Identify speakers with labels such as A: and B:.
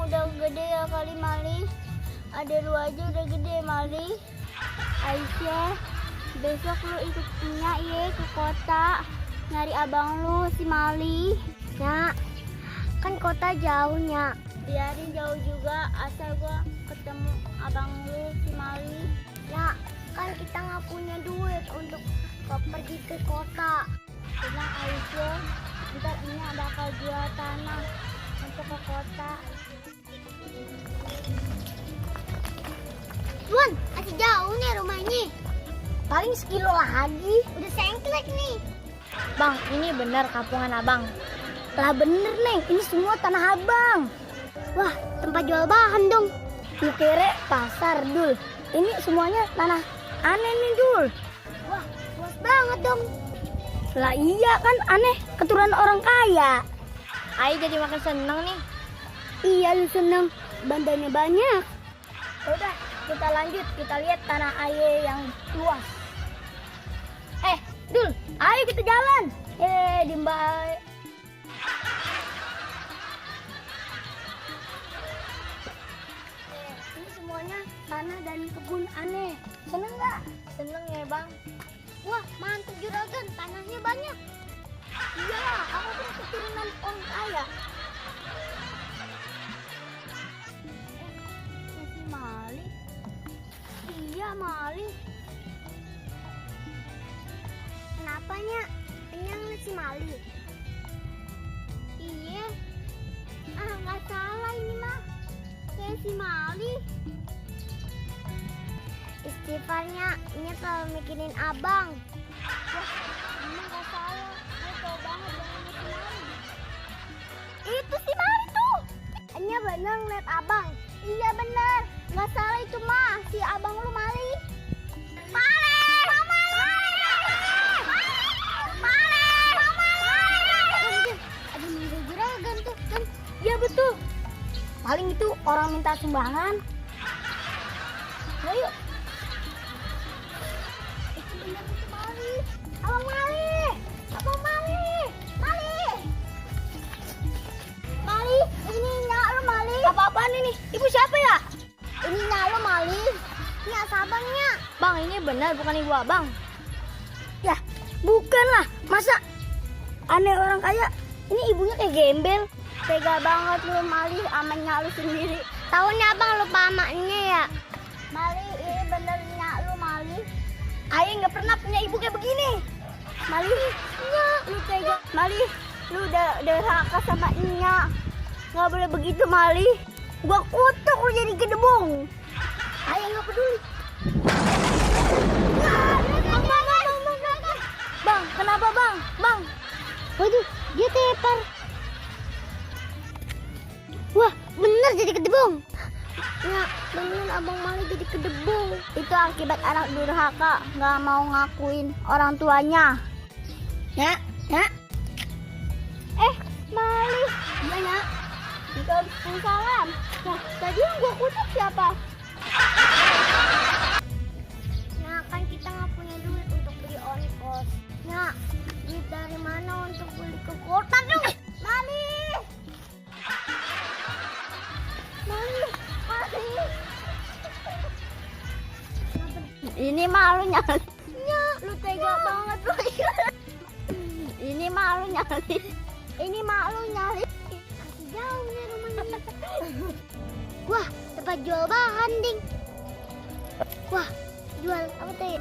A: udah gede ya kali Mali. Ada lu aja udah gede Mali. Aisyah, besok lu ikut Nya ye ke kota nyari abang lu si Mali. Nya, kan kota jauh Nya. Biarin jauh juga asal gua ketemu abang lu si Mali. Nya, kan kita nggak punya duit untuk pergi ke kota. Tenang Aisyah, ntar Nya bakal jual tanah untuk ke kota. Tuan, masih jauh nih rumahnya. Paling sekilo lagi. Udah sengklek nih.
B: Bang, ini benar kampungan abang.
A: Lah bener Neng, ini semua tanah abang. Wah, tempat jual bahan dong.
B: Lu kira pasar, Dul. Ini semuanya tanah aneh nih, Dul.
A: Wah, luas banget dong.
B: Lah iya kan aneh, keturunan orang kaya. Ayo jadi makin seneng nih.
A: Iya lu seneng, bandanya banyak.
B: Udah, kita lanjut, kita lihat tanah Aye yang luas. Dul, ayo kita jalan. Dimbai.
A: Ini semuanya tanah dan kebun aneh.
B: Seneng nggak? Seneng ya bang.
A: Wah, mantap juragan, tanahnya banyak.
B: Iyalah, aku kan keturunan orang kaya.
A: Si Mali. Iya Mali. Kenapanya? Kenyang si Mali. Iya. Nggak salah ini mah. Kayak si Mali. Istighfarnya, ini terlalu mikirin abang. Wah, ini nggak salah. Gue tau banget dengan si Mali. Itu si Mali tuh. Nya bener ngeliat abang. Iya bener. Nggak salah itu mah. Si abang lu Mali. Mali! Ada manggil juragan tuh kan.
B: Iya betul. Paling itu orang minta sumbangan. Ayo.
A: Itu bener itu Mali. Abang Mali. Abang Mali. Mali. Mali, ini Nya lu Mali.
B: Apa-apaan ini? Ibu siapa ya?
A: Ini Nya lu Mali. Ini asabangnya.
B: Bang, ini benar bukan ibu abang. Ya, bukan lah. Masa aneh orang kaya? Ini ibunya kayak gembel.
A: Tega banget lu Mali sama Nya lu sendiri. Tahunya abang lupa amaknya ya. Mali, ini bener Nya lu Mali.
B: Ayo nggak pernah punya ibu kayak begini.
A: Mali, Nya lu tega. Mali, lu udah durhaka sama Nya. Nggak boleh begitu Mali. Gua kutuk lu jadi gedebong.
B: Ayo nggak peduli. Bang, kenapa bang? Bang.
A: Waduh, dia tepar. Wah, bener jadi kedebong. Ya, bener abang Mali jadi kedebong. Itu akibat anak durhaka, nggak mau ngakuin orang tuanya.
B: Ya.
A: Mali.
B: Iya ya.
A: Waalaikumsalam. Nah, tadi yang gua kutuk siapa? Ya, kan kita nggak punya duit untuk beli ongkos. Ya, duit dari mana untuk beli ke kota dong? Mali.
B: Ini malu nyali.
A: Ya, lu tega banget lu.
B: Ini malu nyali.
A: Ini malu nyari. Masih jauh nih rumahnya. Wah, tempat jual bahan ding. Wah, jual apa teh?